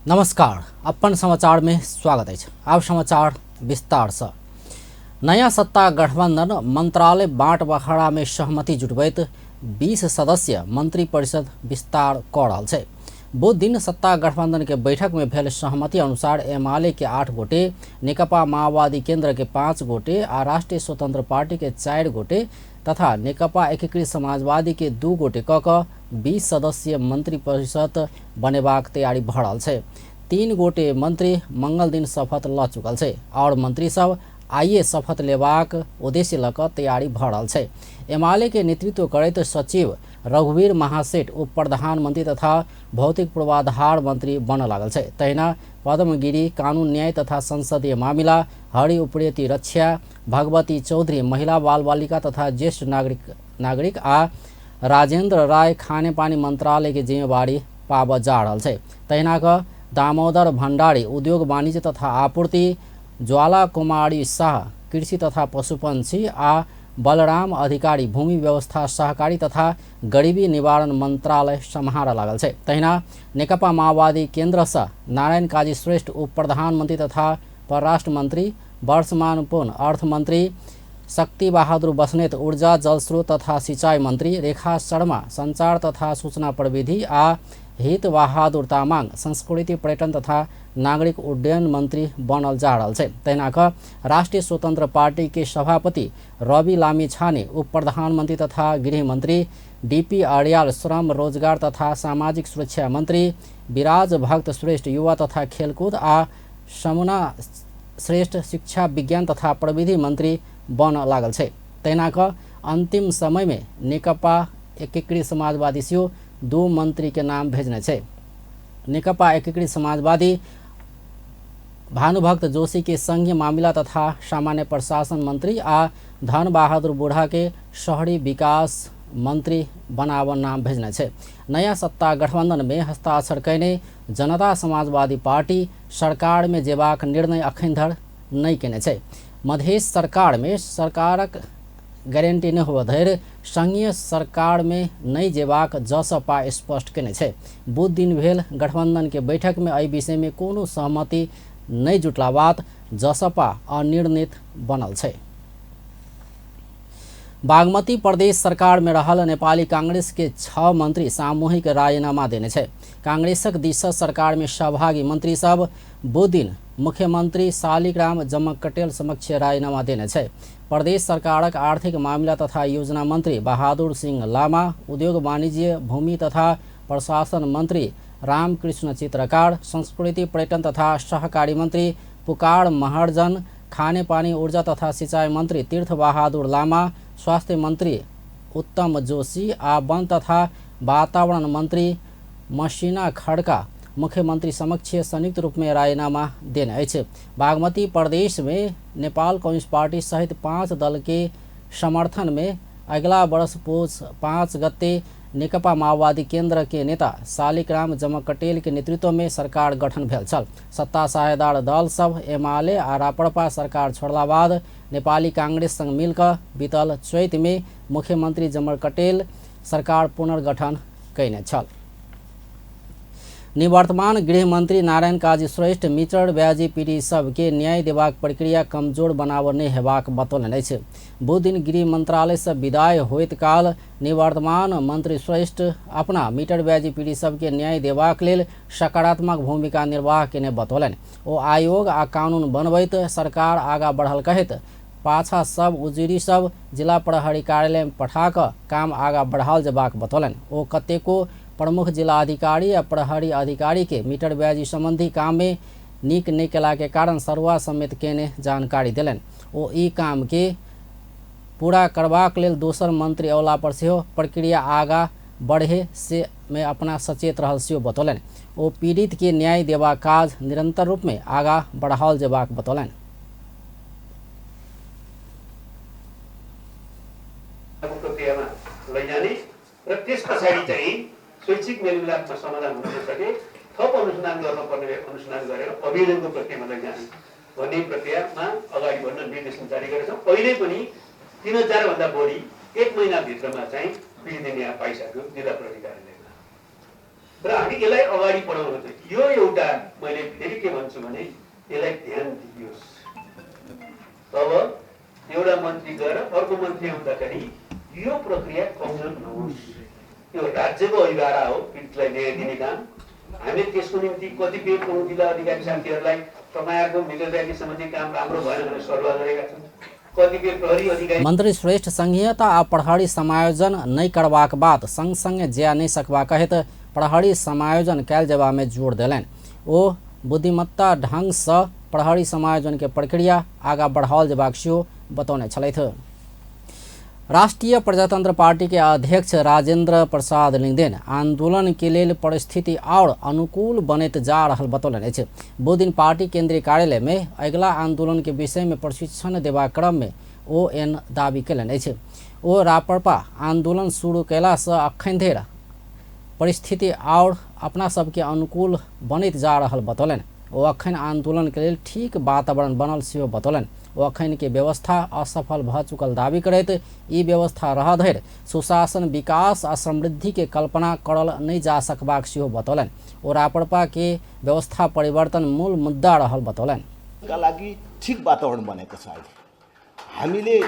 नमस्कार, अपन समाचार में स्वागत अछि। आब समाचार विस्तार से। नया सत्ता गठबंधन मंत्रालय बाँट बखरा में सहमति जुटबैत 20 सदस्य मंत्री परिषद विस्तार क रहल छै। बुध दिन सत्ता गठबंधन के बैठक में भेल सहमति अनुसार एमाले के 8 गोटे, नेकपा माओवादी केंद्र के 5 गोटे आ राष्ट्रीय स्वतंत्र पार्टी के 4 गोटे तथा नेकपा एकीकृत समाजवादी के 2 गोटे क क 20 सदस्यीय मंत्री परिषद बनेबाक तैयारी भ रहल छै। 3 गोटे मंत्री मंगल दिन शपथ ल चुकल छै और मंत्री सब आइए शपथ लेबाक उद्देश्य ल क तैयारी भ रहल छै। एमाले के नेतृत्व करैत सचिव रघुवीर महासेठ उप प्रधानमंत्री तथा भौतिक पूर्वाधार मंत्री बन लागल छै। तहिना पद्मगिरी कानून न्याय तथा संसदीय मामिला, हरि उप्रेती रक्षा, भगवती चौधरी महिला बाल बालिका तथा ज्येष्ठ नागरिक आ राजेंद्र राय खानेपानी मंत्रालय के जिम्मेवारी पाबऽ जा रहल छै। तहिना क दामोदर भंडारी उद्योग वाणिज्य तथा आपूर्ति, ज्वाला कुमारी शाह कृषि तथा पशुपक्षी आ बलराम अधिकारी भूमि व्यवस्था सहकारी तथा गरीबी निवारण मंत्रालय सम्हारऽ लागल छै। तहिना नेकपा माओवादी केंद्रसँ नारायण काजी श्रेष्ठ उप प्रधानमंत्री तथा परराष्ट्र मंत्री, वर्षमान पुन अर्थमंत्री, शक्ति बहादुर बस्नेत ऊर्जा जलस्रोत तथा सिंचाई मंत्री, रेखा शर्मा संचार तथा सूचना प्रविधि आ हित बहादुर तामाङ संस्कृति पर्यटन तथा नागरिक उड्डयन मंत्री बनल जा रहल छै। तहिना क राष्ट्रीय स्वतंत्र पार्टी के सभापति रवि लामिछाने उप प्रधानमंत्री तथा गृह मंत्री, डीपी अर्याल श्रम रोजगार तथा सामाजिक सुरक्षा मंत्री, विराज भक्त श्रेष्ठ युवा तथा खेलकूद आ समुना श्रेष्ठ शिक्षा विज्ञान तथा प्रविधि मंत्री बन लागल छै। तहिना क अंतिम समय में नेकपा एकीकृत समाजवादी सेहो 2 मंत्री के नाम भेजने छै। नेकपा एकीकृत समाजवादी भानुभक्त जोशी के संघीय मामिला तथा सामान्य प्रशासन मंत्री आ धन बहादुर बुढ़ा के शहरी विकास मंत्री बनाव नाम भेजने छै। नया सत्ता गठबंधन में हस्ताक्षर कयने जनता समाजवादी पार्टी सरकार में जेबाक निर्णय अखन धरि नहि केने छै। मधेश सरकार में सरकारक गारंटी नहि होबऽ धरि संघीय सरकार में नहि जेबाक जसपा स्पष्ट केने छै। बुध दिन भेल गठबंधन के बैठक में एहि विषय में कोनो सहमति नहि जुटला बाद जसपा अनिर्णित बनल छै। बागमती प्रदेश सरकार में रहल नेपाली कांग्रेस के 6 मंत्री सामूहिक राजीनामा देने छै। कांग्रेसक दिस सरकार में सहभागी मंत्री सब बुध दिन मुख्यमंत्री शालिग्राम जमकटेल समक्ष राजीनामा देने छै। प्रदेश सरकारक आर्थिक मामिला तथा योजना मंत्री बहादुर सिंह लामा, उद्योग वाणिज्य भूमि तथा प्रशासन मंत्री रामकृष्ण चित्रकार, संस्कृति पर्यटन तथा सहकारी मंत्री पुकार महर्जन, खानेपानी ऊर्जा तथा सिंचाई मंत्री तीर्थ बहादुर लामा, स्वास्थ्य मंत्री उत्तम जोशी आ वन तथा वातावरण मंत्री मसिना खड़का मुख्यमंत्री समक्ष संयुक्त रूप में राजीनामा देने अछि। बागमती प्रदेश में नेपाल कम्युनिस्ट पार्टी सहित 5 दल के समर्थन में अगला वर्ष पुस 5 गते नेकपा माओवादी केंद्र के नेता शालिग्राम जमकटेल के नेतृत्व में सरकार गठन भेल छल। सत्ता साझेदार दल सब एमाले आ राप्रपा सरकार छोड़ला बाद नेपाली कांग्रेस संग मिलकर बीतल चैत में मुख्यमंत्री जमकटेल सरकार पुनर्गठन कयने छल। निवर्तमान गृहमंत्री नारायण काजी श्रेष्ठ मीटर ब्याजी पीड़ित सबके न्याय देबाक प्रक्रिया कमजोर बनाबऽ नहि हेबाक बतौलनि अछि। बुध दिन गृह मंत्रालय से विदाई होइत काल निवर्तमान मंत्री श्रेष्ठ अपना मीटर ब्याजी पीड़ित सबके न्याय देबाक लेल सकारात्मक भूमिका निर्वाह केने बतौलनि। ओ आयोग आ कानून बनबैत सरकार आगा बढ़ल कहैत पाछा सब उजुरी सब जिला प्रहरी कार्यालय में पठा कऽ काम आगा बढ़ाओल जेबाक बतौलनि। ओ कतेको प्रमुख जिला अधिकारी आ प्रहरी अधिकारी के मीटर ब्याजी संबंधी काम में नीक नहि केला के कारण सरुआ समेत केने जानकारी देलनि। ओ ई काम के पूरा करबाक लेल दोसर मंत्री अयला पर सेहो प्रक्रिया आगा बढ़े से में अपना सचेत रहल सेहो बतौलनि। ओ पीड़ित के न्याय देबाक काज निरंतर रूप में आगा बढ़ाओल जेबाक बतौलनि। प्रक्रियामा लैजाने र त्यस पछाडि चाहिँ शैक्षिक मेलमिलापमा समाधान हुन नसके थप अनुसन्धान गर्नुपर्ने अनुसन्धान गरेर अभियोजनको प्रक्रियामा लैजाने भन्ने प्रक्रियामा अगाडि बढ्न निर्देशन जारी गरेका छौँ। अहिले पनि 3000 भन्दा बढी 1 महिनाभित्रमा चाहिँ पीडित न्याय पाइसक्यो जिल्ला प्रहरी कार्यालयमा। र हामी यसलाई अगाडि बढाउनु चाहिँ यो एउटा मैले फेरि के भन्छु भने यसलाई ध्यान दिइयोस्। तब एउटा मन्त्री गएर अर्को मन्त्री आउँदाखेरि यो प्रक्रिया कमजोर नहोस्। यो राज्यको अधिकार हो पीडितलाई न्याय दिने काम। हामीले त्यसको निम्ति कतिपय प्रमुख जिल्ला अधिकारी साथीहरूलाई तपाईँहरूको मेजर सम्बन्धी काम राम्रो भएन भनेर सल्लाह गरेका छौँ। कतिपय प्रहरी अधिकारी मंत्री श्रेष्ठ संघीयता आ प्रहरी समायोजन नहि करबाक बात संग संग जा नहि सकबाक कहैत प्रहरी समायोजन कयल जेबा में जोर देलनि। ओ बुद्धिमत्ता ढंग सँ प्रहरी समायोजन के प्रक्रिया आगा बढ़ाओल जेबाक सेहो बतौने छलथि। राष्ट्रिय प्रजातंत्र पार्टी के अध्यक्ष राजेंद्र प्रसाद लिंगदेन आंदोलन के लेल परिस्थिति और अनुकूल बनैत जा रहल बतौलनि अछि। बुधदिन पार्टी केंद्रीय कार्यालय में अगिला आंदोलन के विषय में प्रशिक्षण देबाक क्रम में ओ एन दावी कयलनि अछि। ओ राप्रपा आंदोलन शुरू कयला सँ अखन धरि परिस्थिति और अपना सबके अनुकूल बनैत जा रहल बतौलनि। ओ अखन आंदोलन के लेल ठीक वातावरण बनल सेहो बतौलनि। ओ अखन के व्यवस्था असफल भऽ चुकल दावी करैत ई व्यवस्था रह धरि सुशासन, विकास आ समृद्धि के कल्पना करल नहि जा सकबाक सेहो बतौलनि। ओ राप्रपा के व्यवस्था परिवर्तन मूल मुद्दा रहल बतौलनि। का लागि ठिक वातावरण बनेको छ। अहिले हामीले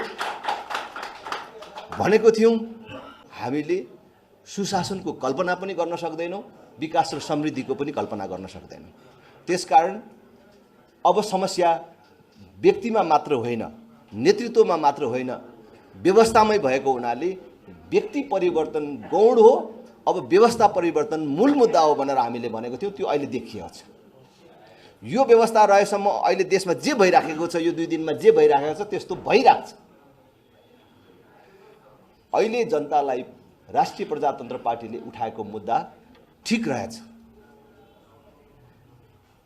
भनेको थियौँ हामीले सुशासनको कल्पना पनि गर्न सक्दैनौँ, विकास र समृद्धिको पनि कल्पना गर्न सक्दैनौँ। त्यसकारण अब समस्या व्यक्तिमा मात्र होइन, नेतृत्वमा मात्र होइन, व्यवस्थामै भएको हुनाले व्यक्ति परिवर्तन गौण हो, अब व्यवस्था परिवर्तन मूल मुद्दा हो भनेर हामीले भनेको थियौँ। त्यो अहिले देखिएको छ। यो व्यवस्था रहेसम्म अहिले देशमा जे भइराखेको छ, यो दुई दिनमा जे भइराखेको छ त्यस्तो भइरहेको छ। अहिले जनतालाई राष्ट्रिय प्रजातन्त्र पार्टीले उठाएको मुद्दा ठिक रहेछ,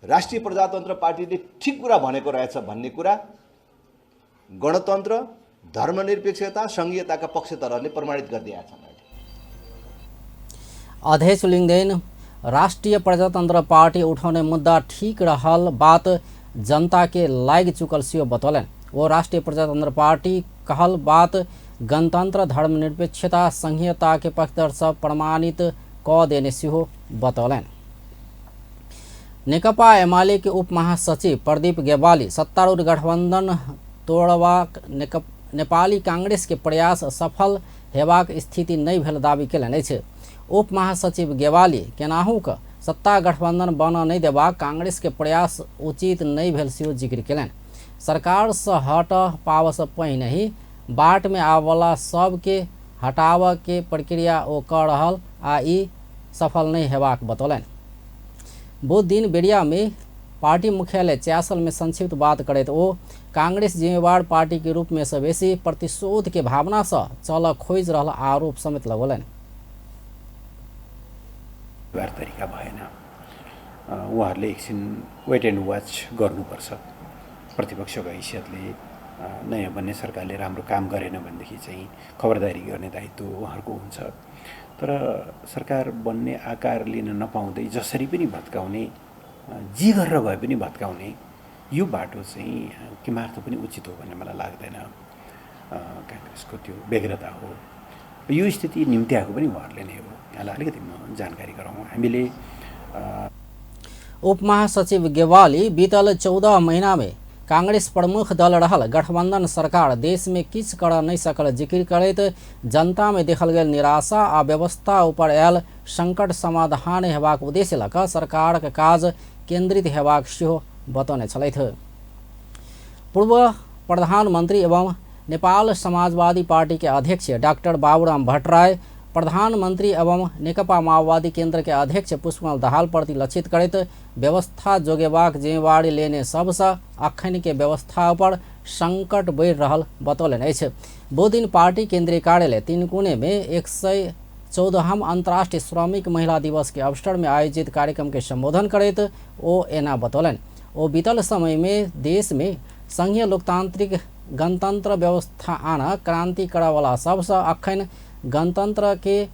राष्ट्रिय प्रजातन्त्र पार्टीले ठिक कुरा भनेको रहेछ भन्ने कुरा गणतन्त्र, धर्मनिरपेक्षता, संघीयताका पक्षधरहरूले प्रमाणित गरिदिएका छन्। अध्यक्ष लिंगदेन राष्ट्रिय प्रजातन्त्र पार्टी उठौने मुद्दा ठीक रहल बात जनता के लागि चुकल सेहो बतौलनि। ओ राष्ट्रिय प्रजातन्त्र पार्टी कहल बात गणतंत्र, धर्मनिरपेक्षता, संघीयता के पक्षधर सब प्रमाणित क देने सेहो बतौलनि। नेकपा एमाले के उप महासचिव प्रदीप गेवाली सत्तारूढ़ गठबंधन तोड़बाक नेपाली कांग्रेस के प्रयास सफल हेबाक स्थिति नहि भेल दावी कयलनि अछि। उप महासचिव गेवाली केनाहुक सत्ता गठबंधन बनऽ नहि देबाक कांग्रेस के प्रयास उचित नहि भेल सेहो जिक्र कयलनि। सरकार सँ हट पाबऽ पहिने ही बाट में आबऽवला सबके हटाबऽ के प्रक्रिया ओ कऽ रहल आ ई सफल नहि हेबाक बतौलनि। बुध दिन बेरिया में पार्टी मुख्यालय च्यासल में संक्षिप्त बात करैत ओ कांग्रेस जिम्मेवार पार्टी के रूप में सँ बेसी प्रतिशोध के भावना सँ चलऽ खोजि रहल आरोप समेत लगौलनि। तरिका भएन, उहाँहरूले एकछिन वेट एन्ड वाच गर्नुपर्छ। प्रतिपक्षको हैसियतले नयाँ बन्ने सरकारले राम्रो काम गरेन भनेदेखि चाहिँ खबरदारी गर्ने दायित्व उहाँहरूको हुन्छ। तर सरकार बन्ने आकार लिन नपाउँदै जसरी पनि भत्काउने, जे गरेर भए पनि भत्काउने यो बाटो चाहिँ केमार्थ पनि उचित हो भन्ने मलाई लाग्दैन। काङ्ग्रेसको त्यो व्यग्रता हो। यो स्थिति निम्त्याएको पनि उहाँहरूले नै हो। यहाँलाई अलिकति म जानकारी गराउँ। हामीले उपमहासचिव गेवाली बीतल 14 महीना में कांग्रेस प्रमुख दल रहल गठबंधन सरकार देश में किछु कर नहि सकल जिक्र करैत जनता में देखल गेल निराशा आ व्यवस्था ऊपर आयल संकट समाधान हेबाक उद्देश्य लऽ कऽ सरकारक काज केंद्रित हेबाक सेहो बतौने छलथि। पूर्व प्रधानमंत्री एवं नेपाल समाजवादी पार्टी के अध्यक्ष डॉक्टर बाबूराम भट्टराई प्रधानमंत्री एवं नेकपा माओवादी केंद्र के अध्यक्ष पुष्पकमल दाहाल प्रति लक्षित करैत व्यवस्था जोगेबाक जिम्मेवारी लेने सबसँ अखन के व्यवस्था पर संकट बढ़ि रहल बतौलनि अछि। बुधदिन पार्टी केंद्रीय कार्यालय तिनकुने में 114वां अंतर्राष्ट्रीय श्रमिक महिला दिवस के अवसर में आयोजित कार्यक्रम के संबोधन करैत ओ एना बतौलनि। ओ बीतल समय में देश में संघीय लोकतांत्रिक गणतंत्र व्यवस्था आना क्रांति करऽवला सबसँ अखन गणतंत्र के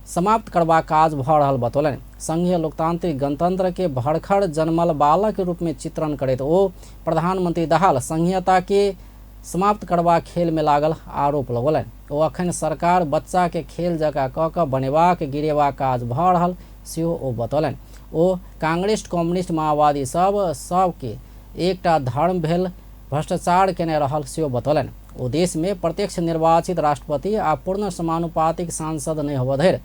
समाप्त करबाक काज भऽ रहल बतौलनि। संघीय लोकतांत्रिक गणतंत्र के भरखर जन्मल बालक के रूप में चित्रण करैत ओ प्रधानमंत्री दाहाल संघीयता के समाप्त करबाक खेल में लागल आरोप लगौलनि। ओ अखन सरकार बच्चा के खेल जकाँ कऽ कऽ बनेबाक गिरेबाक काज भऽ रहल सेहो ओ बतौलनि। ओ कांग्रेस कम्युनिस्ट माओवादी सबके एकटा धर्म भेल भ्रष्टाचार केने रहल सेहो बतौलनि। ओ देशमे प्रत्यक्ष निर्वाचित राष्ट्रपति आ पूर्ण समानुपातिक सांसद नहि होबय धरि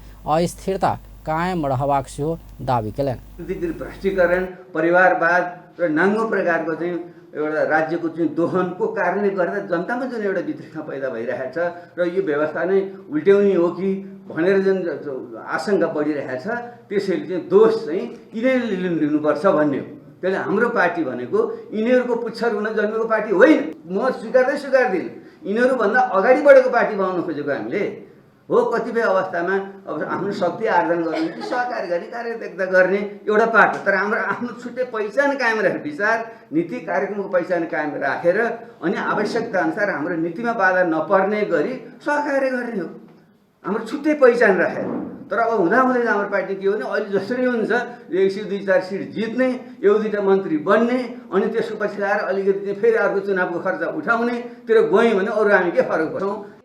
अस्थिरता कायम रहबाक सेहो दावी केलनि। भ्रष्टीकरण, परिवारवाद र नाङ्गो प्रकारको चाहिँ एउटा राज्यको चाहिँ दोहनको कारणले गर्दा जनतामा जुन एउटा वितृष्णा पैदा भइरहेको छ र यो व्यवस्था नै उल्ट्याउने हो कि भनेर जुन आशंका बढिरहेको छ, त्यसैले चाहिँ दोष चाहिँ यिनीहरूले लिनुपर्छ भन्ने हो। त्यसले हाम्रो पार्टी भनेको यिनीहरूको पुच्छर हुन जन्मेको पार्टी होइन। म स्वीकार्दै स्वीकार्दिनँ, यिनीहरूभन्दा अगाडि बढेको पार्टी बनाउन खोजेको हामीले हो। कतिपय अवस्थामा अब आफ्नो शक्ति आर्जन गर्नु कि सहकार्य गर्ने, कार्यत्यक्ता गर्ने एउटा पार्ट हो, तर हाम्रो आफ्नो छुट्टै पहिचान कायम राखेर, विचार नीति कार्यक्रमको पहिचान कायम राखेर अनि आवश्यकता अनुसार हाम्रो नीतिमा बाधा नपर्ने गरी सहकार्य गर्ने हो, हाम्रो छुट्टै पहिचान राखेर। तर अब हुँदाहुँदै हाम्रो पार्टी के हो भने अहिले जसरी हुन्छ 102-4 सिट जित्ने, एक दुईवटा मन्त्री बन्ने, अनि त्यसको पछि आएर अलिकति फेरि अर्को चुनावको खर्च उठाउनेतिर गयौँ भने अरू हामी के फरक पर्छौँ।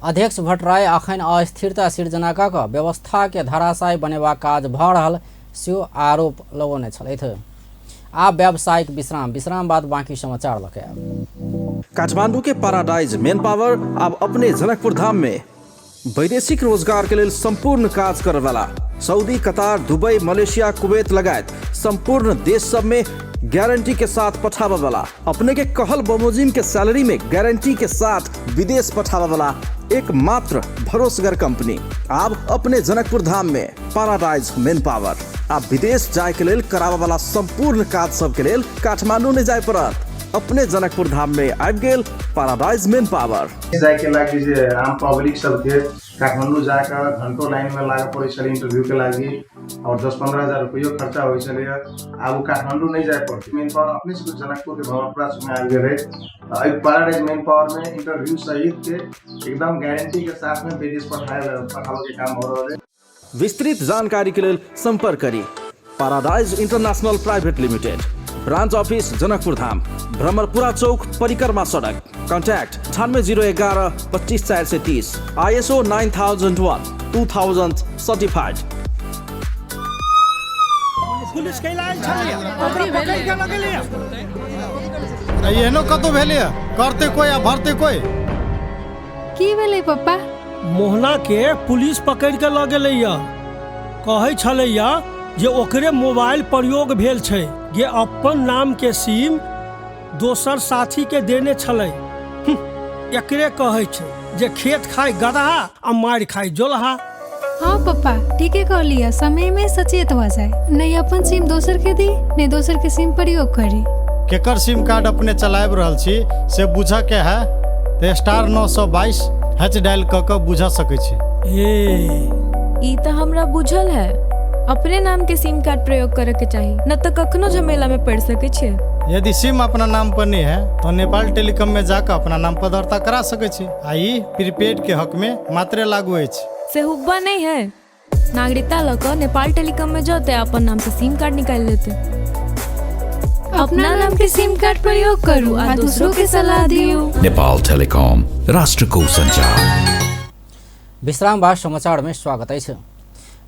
अध्यक्ष भट्टराई अखन अस्थिरता सिर्जना कऽ कऽ व्यवस्था के धराशायी बनेबाक काज भऽ रहल सेहो आरोप लगौने छलथि। आब व्यावसायिक विश्राम, विश्राम बाद बाकी समाचार लऽ के आयब। काठमांडू के पैराडाइज मेन पावर अब अपने जनकपुर धाम में वैदेशिक रोजगार के लेल संपूर्ण काज करे वाला Saudi, Qatar, Dubai, Malaysia, Kuwait लगायत संपूर्ण देश सब में गारंटी के साथ पठावे वाला, अपने के कहल बमोजिम के सैलरी में गारंटी के साथ विदेश पठावे वाला एकमात्र भरोसगर कंपनी अब अपने जनकपुर धाम में पैराडाइज मेन पावर। आप विदेश जाए के लेल करावे वाला संपूर्ण काज सब के लेल काठमांडू नहीं जाए पड़त, अपने जनकपुर धाम में आबि गेल पैराडाइज मेन पावर। जाए के लागि जे आम पब्लिक सबके काठमाडौँ जाकर घंटों लाइन में लागे पड़े छलै इंटरव्यू के लागि और 10-15 हजार रुपयो खर्चा होइ छलै। आब काठमाडौँ नहीं जाए पड़तै, मेन पावर अपने से जनकपुर के भवनपुरा में आबि गेलै। एहि पैराडाइज मेन पावर में इंटरव्यू सहित के एकदम गारंटी के साथ में विदेश पठावे के काम हो रहल है। विस्तृत जानकारी के लेल संपर्क करी paradise international private limited, branch office Janakpur Dham, Bhramarpura Chowk, Parikrama Sadak. Contact 98 011 25 430, ISO 9001 2000 certified. Police कैला आयल छलैया, ओकरा पकड़ि के लऽ गेलैया। एहनो कतौ भेलैया, करते कोई आ भरते कोई। की भेलै पप्पा? मोहना के पुलिस पकड़ि के लऽ गेलैया। कहै छलैया जे ओकरे मोबाइल प्रयोग भेल छै, जे अपन नाम के सिम दोसर साथी के देने छलै। एकरे कहै छै जे खेत खाय गदहा आ मारि खाय जोलहा। हाँ पप्पा, ठीके कहलियै, समय में सचेत भऽ जाय, नहीं अपन सिम दोसर के दी, नहीं दोसर के सिम प्रयोग करी। केकर सिम कार्ड अपने चलाबि रहल छी से बुझऽ के है तऽ *922# डायल कऽ कऽ बुझऽ सकै छी। ए ई तऽ हमरा बुझल है, अपने नाम के सिम कार्ड प्रयोग करे के चाही, न तऽ कखनो झमेला में पड़ सकै छियै। यदि सिम अपना नाम पर नहीं है तो नेपाल टेलीकॉम में जाकर अपना नाम पर दर्ता करा सकै छी आ ई प्रीपेड के हक में मात्रे लागू अछि। से हुब्बा नहीं है, नागरिकता लऽ कऽ नेपाल टेलीकॉम में जते अपन नाम से सिम कार्ड निकालि लेते। अपना नाम के सिम कार्ड प्रयोग करू आ दूसरों के सलाह दियौ। नेपाल टेलिकॉम, राष्ट्रको सञ्चार। विश्राम बाद समाचार में स्वागत अछि।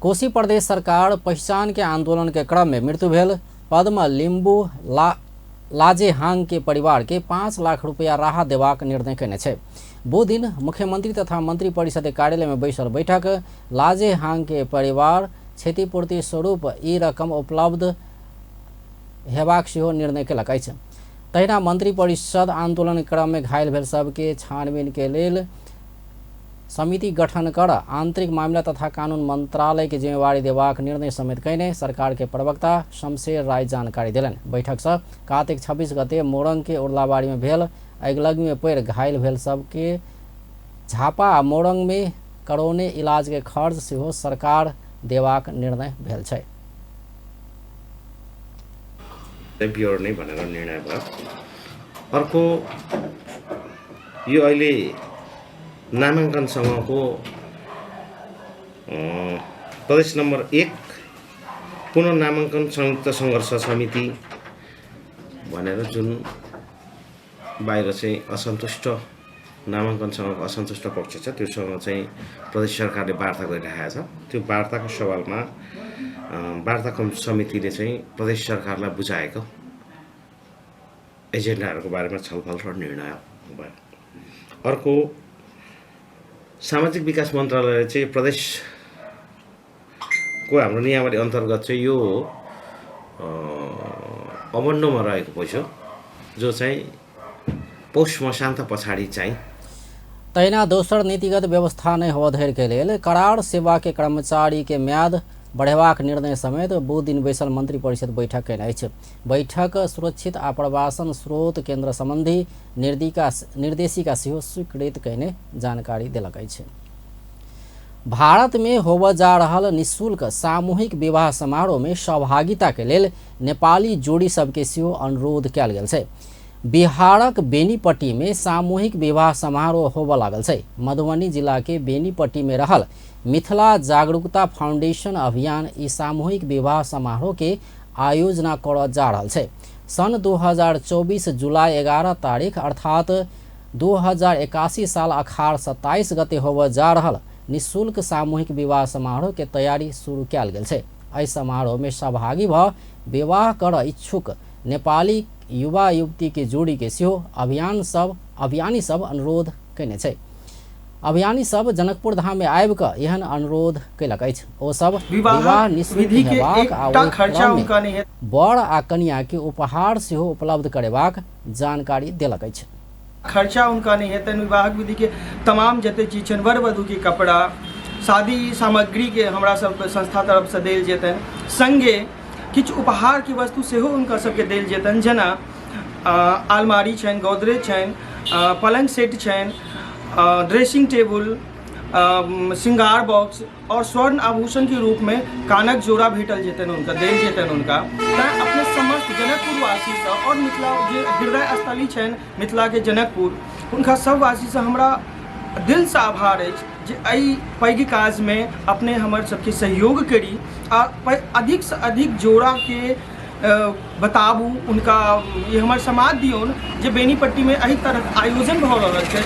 कोशी प्रदेश सरकार पहिचान के आंदोलन के क्रम में मृत्यु भेल पद्म लिम्बू लाजेहाङ के परिवार के 5 लाख रुपया राहत देबाक निर्णय केने छै। बुध दिन मुख्यमंत्री तथा मंत्री परिषद कार्यालय में बैसल बैठक लाजेहाङ के परिवार क्षतिपूर्ति स्वरूप ई रकम उपलब्ध हेबाक सेहो निर्णय केलक अछि। तहिना मंत्री परिषद आंदोलन क्रम में घायल भेल सबके छानबीन के लेल समिति गठन कर आंतरिक मामिला तथा कानून मंत्रालय के जिम्मेवारी देबाक निर्णय समेत कयने सरकार के प्रवक्ता शमशेर राय जानकारी देलनि। बैठक सँ कार्तिक 26 गते मोरंग के उर्लाबाड़ी में भेल अगिलगी में पड़ि घायल भेल सबके झापा आ मोरंग में करौने इलाज के खर्च सेहो सरकार देबाक निर्णय भेल छै। बिहोर्ने भनेर निर्णय भयो। अर्को यो अहिले नामाङ्कनसँगको प्रदेश नम्बर 1 पुनर्नामाङ्कन संयुक्त सङ्घर्ष समिति भनेर जुन बाहिर चाहिँ असन्तुष्ट नामाङ्कनसँग असन्तुष्ट पक्ष छ त्योसँग चाहिँ प्रदेश सरकारले वार्ता गरिरहेको छ। त्यो वार्ताको सवालमा वार्ता समितिले चाहिँ प्रदेश सरकारलाई बुझाएको एजेन्डाहरूको बारेमा छलफल र निर्णय भयो। अर्को सामाजिक विकास मन्त्रालयले चाहिँ प्रदेशको हाम्रो नियमावली अन्तर्गत चाहिँ यो अबन्डोमा रहेको पैसा जो चाहिँ पौष मसान्त पछाडि चाहिँ तहिना दोसर नीतिगत व्यवस्था नहि होबऽ धरि के लेल करार सेवा के कर्मचारी के म्याद बढ़ेबाक निर्णय समेत बुध दिन बैसल मंत्री परिषद बैठक कयने अछि। बैठक सुरक्षित आप्रवासन स्रोत केंद्र संबंधी निर्देशिका सेहो स्वीकृत कयने जानकारी देलक अछि। भारत में होबऽ जा रहल निःशुल्क सामूहिक विवाह समारोह में सहभागिता के लेल नेपाली जोड़ी सबके सेहो अनुरोध कयल गेल छै। बिहारक बेनीपट्टी में सामूहिक विवाह समारोह होबऽ लागल छै। मधुबनी जिला के बेनीपट्टी में रहल मिथिला जागरूकता फाउंडेशन अभियान ई सामूहिक विवाह समारोह के आयोजना करऽ जा रहल छै। सन 2024 जुलाई 11 तारीख अर्थात 2081 साल अखार 27 गते होबऽ जा रहल निःशुल्क सामूहिक विवाह समारोह के तैयारी शुरू कयल गेल छै। एहि समारोह में सहभागी भऽ विवाह करऽ इच्छुक नेपाली युवा युवती के जोड़ी के सेहो अभियानी सब अनुरोध कयने छै। अभियानी सब जनकपुर धाम में आबि कऽ एहन अनुरोध कयलक अछि। ओ सब विवाह निःशुल्क हेबाक आ ओहि क्रम में वर आ कन्या के उपहार सेहो उपलब्ध करेबाक जानकारी देलक अछि। खर्चा उनका नहीं हेतनि। विवाहक विधि के तमाम जते चीज छनि, वर वधू के कपड़ा, शादी सामग्री के हमरा सब संस्था तरफ से देल जेतनि, संगे किछु उपहार के वस्तु सेहो हुनका सबके देल जेतनि, जेना अलमारी छनि, गोदरेज छनि, पलंग सेट छनि, ड्रेसिंग टेबुल, श्रृंगार बॉक्स और स्वर्ण आभूषण के रूप में कानक जोड़ा भेटल जेतनि हुनका, देल जेतनि हुनका। तैँ अपने समस्त जनकपुरवासीसँ और मिथिला जे हृदय स्थली छनि मिथिलाके जनकपुर, हुनका सब वासीसँ हमरा दिलसँ आभार अछि जे एहि पैघ काजमे अपने हमर सबके सहयोग करी आ अधिकसँ अधिक जोड़ाके बताबू, उनका ई हमर समाद दियौन जे बेनीपट्टीमे एहि तरहक आयोजन भऽ रहल छै।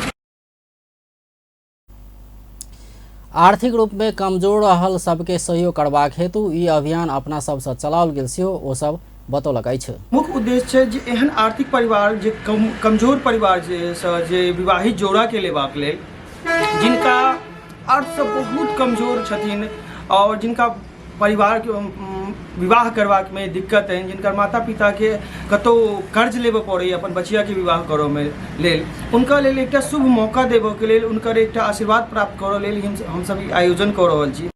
आर्थिक रूप में कमजोर रहल सबके सहयोग करबाक हेतु ई अभियान अपना सबसँ चलाओल गेल सेहो ओ सब बतौलक अछि। मुख्य उद्देश्य छै जे एहन आर्थिक परिवार जे कमजोर परिवार जे विवाहित जोड़ाके लेबाक लेल, जिनका अर्थसँ बहुत कमजोर छथिन और जिनका परिवारके विवाह करबाकमे दिक्कत अछि, जिनकर माता पिताके कतहु कर्ज लेबऽ पड़ैए अपन बचियाके विवाह करऽमे लेल, हुनका लेल एकटा शुभ मौका देबऽके लेल, हुनकर एकटा आशीर्वाद प्राप्त करऽ लेल हमसब ई आयोजन कऽ रहल छी।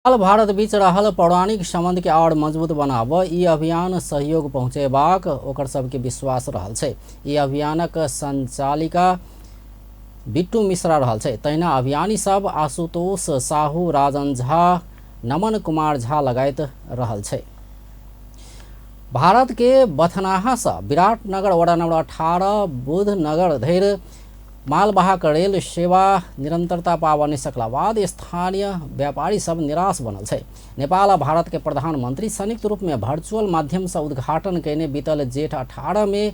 भारत बीच रहल पौराणिक संबंध के और मजबूत बनाबऽ ई अभियान सहयोग पहुँचेबाक ओकर सबके विश्वास रहल छै। ई अभियानक संचालिका बिट्टू मिश्रा रहल छै। तहिना अभियानी सब आशुतोष साहू, राजन झा, नमन कुमार झा लगायत रहल छै। भारत के बथनाहा से विराटनगर वडा नंबर 18 बुधनगर धरि मालवाहक रेल सेवा निरंतरता पाबऽ नहि सकला बाद स्थानीय व्यापारी सब निराश बनल छै। नेपाल आ भारत के प्रधानमंत्री संयुक्त रूप में वर्चुअल माध्यम से उद्घाटन कयने बीतल जेठ 18 में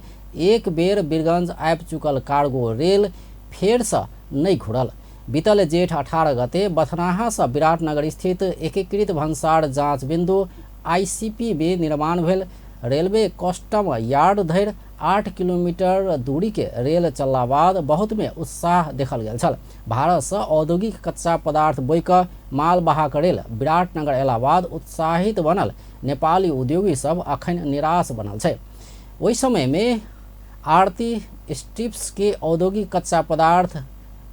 एक बेर वीरगंज आबि चुकल कार्गो रेल फेर से नहि घुरल। बीतल जेठ 18 गते बथनाहा से विराटनगर स्थित एकीकृत भन्सार जाँच बिंदु आईसीपी में निर्माण भेल रेलवे कस्टम यार्ड धरि 8 किलोमीटर दूरी के रेल चलला बाद बहुत में उत्साह देखल गेल छल। भारत से औद्योगिक कच्चा पदार्थ बोइ कऽ मालवाहक रेल विराटनगर अयला बाद उत्साहित बनल नेपाली उद्योगी सब अखन निराश बनल छै। ओहि समय में आरती स्ट्रिप्स के औद्योगिक कच्चा पदार्थ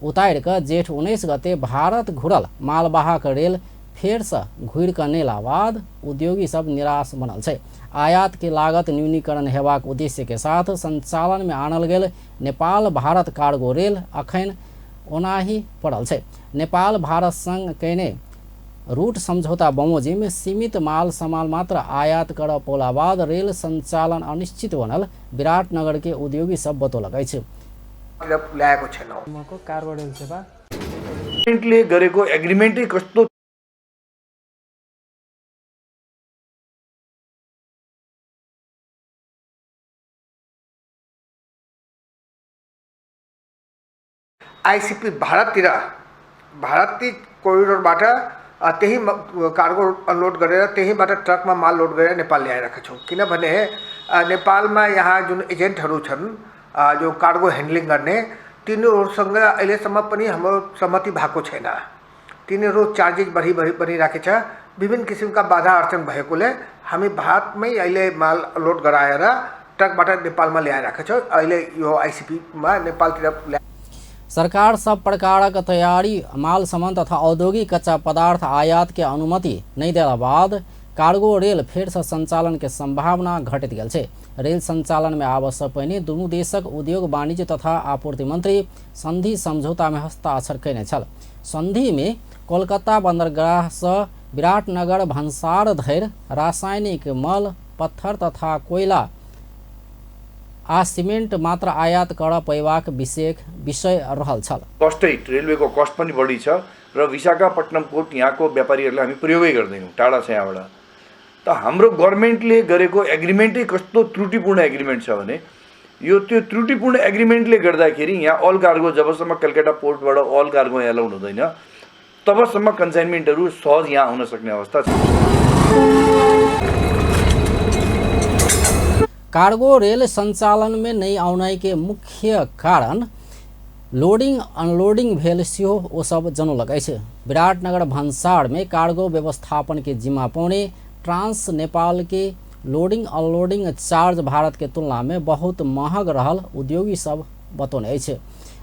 उतारि कऽ जेठ 19 गते भारत घुरल मालवाहक रेल फेर से घुरि कऽ नहि अयला बाद उद्योगी सब निराश बनल छै। आयात के लागत न्यूनीकरण हेबाक उद्देश्य के साथ संचालन में आनल गेल नेपाल भारत कार्गो रेल अखन ओनाही पड़ल छै। नेपाल भारत संग कयने रूट समझौता बमोजिम सीमित माल सामान मात्र आयात करऽ पौला बाद रेल संचालन अनिश्चित बनल विराटनगर के उद्योगी सब बतौलक अछि। गरेको एग्रिमेन्टै कस्तो आइसिपी भारततिर भारतीय कोरिडोरबाट त्यही कार्गो अनलोड गरेर त्यहीँबाट ट्रकमा माल लोड गरेर नेपाल ल्याइरहेका छौँ। किनभने नेपालमा यहाँ जुन एजेन्टहरू छन् जो कार्गो ह्यान्डलिङ गर्ने, तिनीहरूसँग अहिलेसम्म पनि हाम्रो सहमति भएको छैन। तिनीहरू चार्जेस बढी बढी बढिराखेको छ। विभिन्न किसिमका बाधा अडचन भएकोले हामी भारतमै अहिले माल लोड गराएर ट्रकबाट नेपालमा ल्याइरहेको छौँ। अहिले यो आइसिपीमा नेपालतिर सरकार सब प्रकारक तैयारी माल सामान तथा औद्योगिक कच्चा पदार्थ आयात के अनुमति नहीं देला बाद कार्गो रेल फेर से संचालन के संभावना घटित गेल छै। रेल संचालन में आवश्यक पहिने दुनू देशक उद्योग वाणिज्य तथा आपूर्ति मंत्री संधि समझौता में हस्ताक्षर कयने छल। संधि में कोलकाता बंदरगाह से विराटनगर भन्सार धरि रासायनिक मल, पत्थर तथा कोयला आ सिमेन्ट मात्र आयात कर पैबाक विषय रहल छल। कस्टै रेलवेको कस्ट पनि बढी छ र विशाखापट्टनम पोर्ट यहाँको व्यापारीहरूलाई हामी प्रयोगै गर्दैनौँ, टाढा छ यहाँबाट। त हाम्रो गभर्मेन्टले गरेको एग्रिमेन्टै कस्तो त्रुटिपूर्ण एग्रिमेन्ट छ भने यो त्यो त्रुटिपूर्ण एग्रिमेन्टले गर्दाखेरि यहाँ अल कार्गो जबसम्म कलकत्ता पोर्टबाट अल कार्गो यहाँ ल्याउनु हुँदैन तबसम्म कन्साइनमेन्टहरू सहज यहाँ आउन सक्ने अवस्था छ। कार्गो रेल संचालन में नहीं आउने के मुख्य कारण लोडिंग अनलोडिंग भेल सेहो ओ सब जनौलक अछि। विराटनगर भन्सार में कार्गो व्यवस्थापन के जिम्मा पौने ट्रांस नेपाल के लोडिंग अनलोडिंग चार्ज भारत के तुलना में बहुत महग रहल उद्योगी सब बतौने अछि।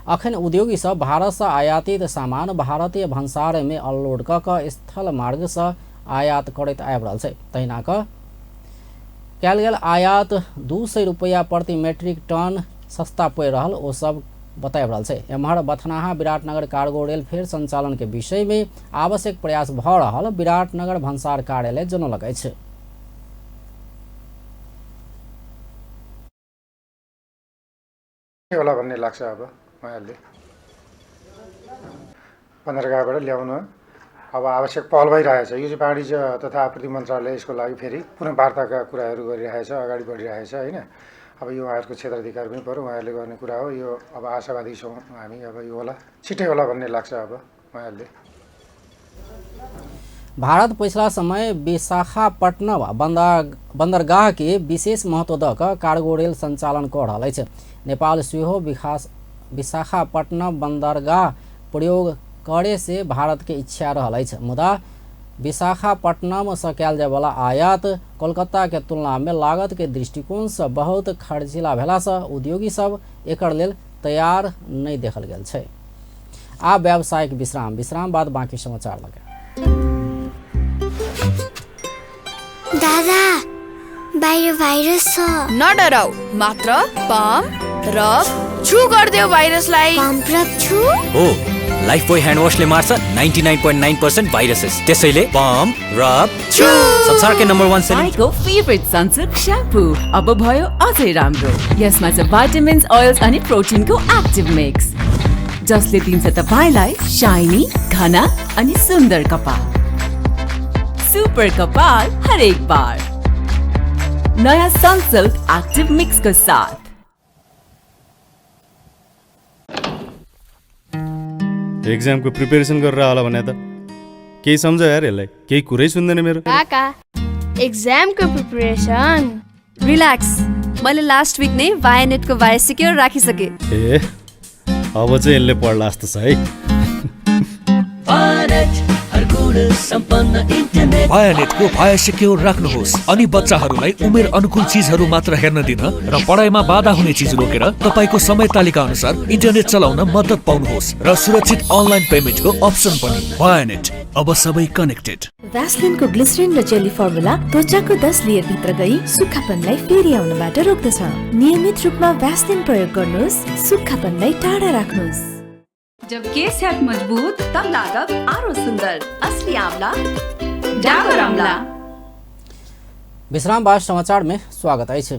अखन उद्योगी सब भारत से आयातित सामान भारतीय भन्सार में अनलोड क क स्थल मार्ग से आयात करैत आबि रहल छै। तहिना क कयल गेल आयात 200 रुपैया प्रति मेट्रिक टन सस्ता पड़ि रहल ओ सब बताबि रहल छै। एम्हर बथनाहा विराटनगर कार्गो रेल फेर संचालन के विषय में आवश्यक प्रयास भऽ रहल विराटनगर भन्सार कार्यालय जनौलक अछि। होला भन्ने लाग्छ। अब उहाँहरूले बन्दरगाहबाट ल्याउन अब आवश्यक पहल भइरहेछ। यो चाहिँ वाणिज्य तथा आपूर्ति मन्त्रालय यसको लागि फेरि पुनः वार्ताका कुराहरू गरिरहेछ, अगाडि बढिरहेछ होइन। अब यो उहाँहरूको क्षेत्राधिकार पनि पऱ्यो, उहाँहरूले गर्ने कुरा हो यो। अब आशावादी छौँ हामी, अब यो होला छिटै होला भन्ने लाग्छ अब उहाँहरूले। भारत पिछला समय विशाखापट्टनम बंदरगाह के विशेष महत्व दऽ कऽ कार्गो रेल संचालन कऽ रहल अछि। नेपाल सेहो विशाखापट्टनम बंदरगाह प्रयोग करे से भारत के इच्छा रहल अछि, मुदा विशाखापट्टनम से कयल जायवला आयात कोलकाता के तुलना में लागत के दृष्टिकोण से बहुत खर्चीला भेला से उद्योगी सब एकर लेल तैयार नहीं देखल गेल छै। आ व्यावसायिक विश्राम, विश्राम बाद बाकी समाचार लगे। दादा बाहिर भाइरस छ, नडराउ, मात्र पम्प रब छु गर्देऊ भाइरसलाई। पम्प रब छु हो, लाइफ बोय ह्यान्ड वाशले मार्छ 99.9% भाइरसेस, त्यसैले पम्प रब छु संसारकै नम्बर 1 सेलिङ। माइको फेभरेट सनसिल्क श्याम्पू अब भयो अझै राम्रो। यसमा छ भाइटामिन्स, ओइल्स अनि प्रोटिनको एक्टिभ मिक्स, जसले दिन्छ तपाईलाई शाइनी, घना अनि सुन्दर कपाल। सुपर कपाल हरेक बार नयाँ सनसिल्क एक्टिभ मिक्सको साथ। एक्जामको प्रिपेरेसन गरेर होला भने त केही सम्झ यार, यसलाई केही कुरै सुन्दैन मेरो। काका एक्जामको प्रिपरेसन रिल्याक्स, मैले लास्ट विक नै भायानेटको भाया सिक्योर राखिसके। ए अब चाहिँ यसले पढ्ला जस्तो छ है। भायानेटको भाया सिक्योर राख्नुहोस् अनि बच्चाहरूलाई उमेर अनुकूल चिजहरू मात्र हेर्न दिन र पढाइमा बाधा हुने चिज रोकेर तपाईको समय तालिका अनुसार इन्टरनेट चलाउन मद्दत पाउनुहोस् र सुरक्षित अनलाइन पेमेन्टको अप्सन पनि। भायानेट अब सबै कनेक्टेड। भ्यासलिनको ग्लिसरिन र जेली फर्मुला त्वचाको 10 लेयर भित्र गई सुक्खापनलाई फेरि आउनबाट रोक्दछ। नियमित रूपमा भ्यासलिन प्रयोग गर्नुहोस्, सुक्खापनलाई टाढा राख्नुहोस्। जब केस हैत मजबूत तब लागब आरो सुंदर, असली आंवला डाबर आंवला। विश्राम बाद समाचार में स्वागत अछि।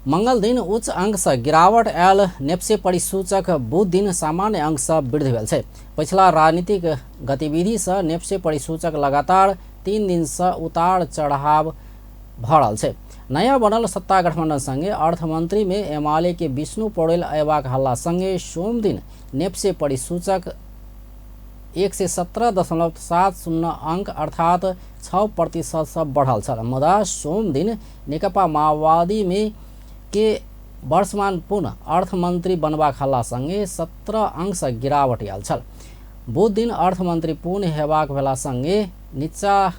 मंगल दिन उच्च अंक से गिरावट आयल नेप्से परिसूचक बुध दिन सामान्य अंक से वृद्धि भेल छै। पछिला राजनीतिक गतिविधि से नेप्से परिसूचक लगातार 3 दिन से उतार चढ़ाव भऽ रहल छै। नयाँ बनल सत्ता गठबन्धन सँगे अर्थमन्त्री में एमाले के विष्णु पौडेल अयबाक हल्ला सँगे सोमदिन नेप्से परिसूचक 117.70 अंक अर्थात 6% सँ बढ़ल छल। मुदा सोमदिन नेकपा माओवादी में के वर्षमान पुनः अर्थमन्त्री बनबाक हल्ला सँगे 17 अंक सँ गिरावट आयल छल। बुध दिन अर्थमन्त्री पुनः हेबाक भेला सँगे नीचा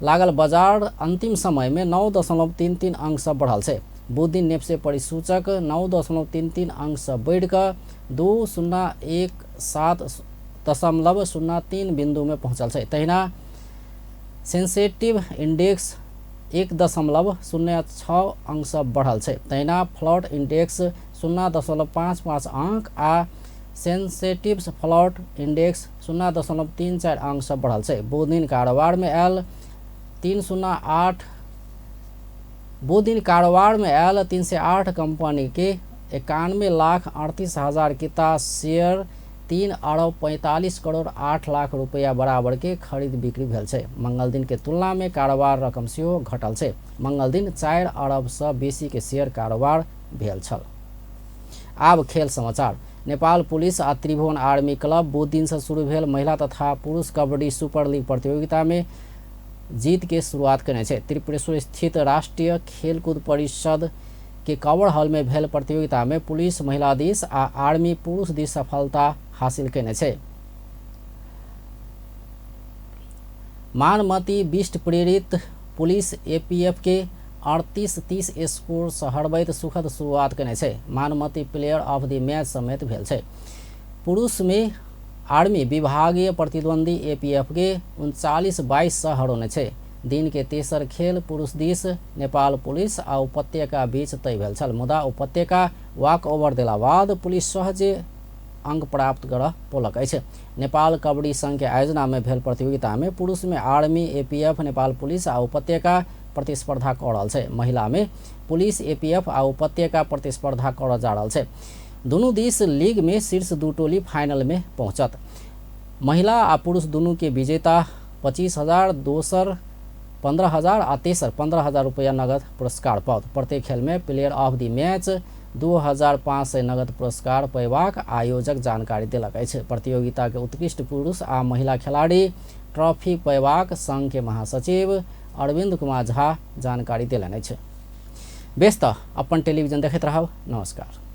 लागल बजार अंतिम समय में 9.33 अंक सँ बढ़ल छै। बुध दिन नेप्से परिसूचक 9.33 अंक सँ बढ़ि कऽ 2017.03 बिंदु में पहुंचल छै। तहिना सेंसेटिव इंडेक्स 1.06 अंक सँ बढ़ल छै। तहिना फ्लॉट इंडेक्स 0.55 अंक आ सेंसेटिव फ्लॉट इंडेक्स 0.34 अंक सँ बढ़ल छै। बुध दिन कारोबार में आयल 308 कंपनी के 91,38,000 किता शेयर 3 अरब 45 करोड़ 8 लाख रुपया बराबर के खरीद बिक्री भेल छै। मंगल दिन के तुलना में कारोबार रकम सेहो घटल छै। मंगल दिन 4 अरब सँ बेसी के शेयर कारोबार भेल छल। आब खेल समाचार। नेपाल पुलिस आ त्रिभुवन आर्मी क्लब बुध दिन से शुरू भेल महिला तथा पुरुष कबड्डी सुपर लीग प्रतियोगिता में जीत के शुरुआत केने छै। त्रिपुरेश्वर स्थित राष्ट्रीय खेलकूद परिषद के कवर हॉल में भेल प्रतियोगिता में पुलिस महिला दिस आ आर्मी पुरुष दिस सफलता हासिल केने छै। मानमती बिष्ट प्रेरित पुलिस एपीएफ के 38-30 स्कोर सँ हरबैत सुखद शुरुआत केने छै। Manmati player of the match समेत भेल छै। पुरुष में आर्मी विभागीय प्रतिद्वंदी एपीएफ के 39-22 सँ हरौने छै। दिन के तेसर खेल पुरुष दिस नेपाल पुलिस आ उपत्यका बीच तय भेल छल, मुदा उपत्यका वॉक ओवर देला बाद पुलिस सहजे अंक प्राप्त कर पौलक अछि। नेपाल कबड्डी संघ के आयोजना में भेल प्रतियोगिता में पुरुष में आर्मी, एपीएफ, नेपाल पुलिस आ उपत्यका प्रतिस्पर्धा कऽ रहल छै। महिला में पुलिस, एपीएफ आ उपत्यका प्रतिस्पर्धा करऽ जा रहल छै। दुनू दिस लीग में शीर्ष 2 टोली फाइनल में पहुंचत। महिला आ पुरुष दुनू के विजेता 25,000, दोसर 15,000 आ तेसर 15,000 रुपया नगद पुरस्कार पाओत। प्रत्येक खेल में प्लेयर ऑफ the match 2,500 नगद पुरस्कार पयबाक आयोजक जानकारी देलक अछि। प्रतियोगिता के उत्कृष्ट पुरुष आ महिला खिलाड़ी ट्रॉफी पयबाक संघ के महासचिव अरविंद कुमार झा जानकारी देलनि अछि। बेस, तऽ अपन टेलीविजन देखैत रहब। नमस्कार।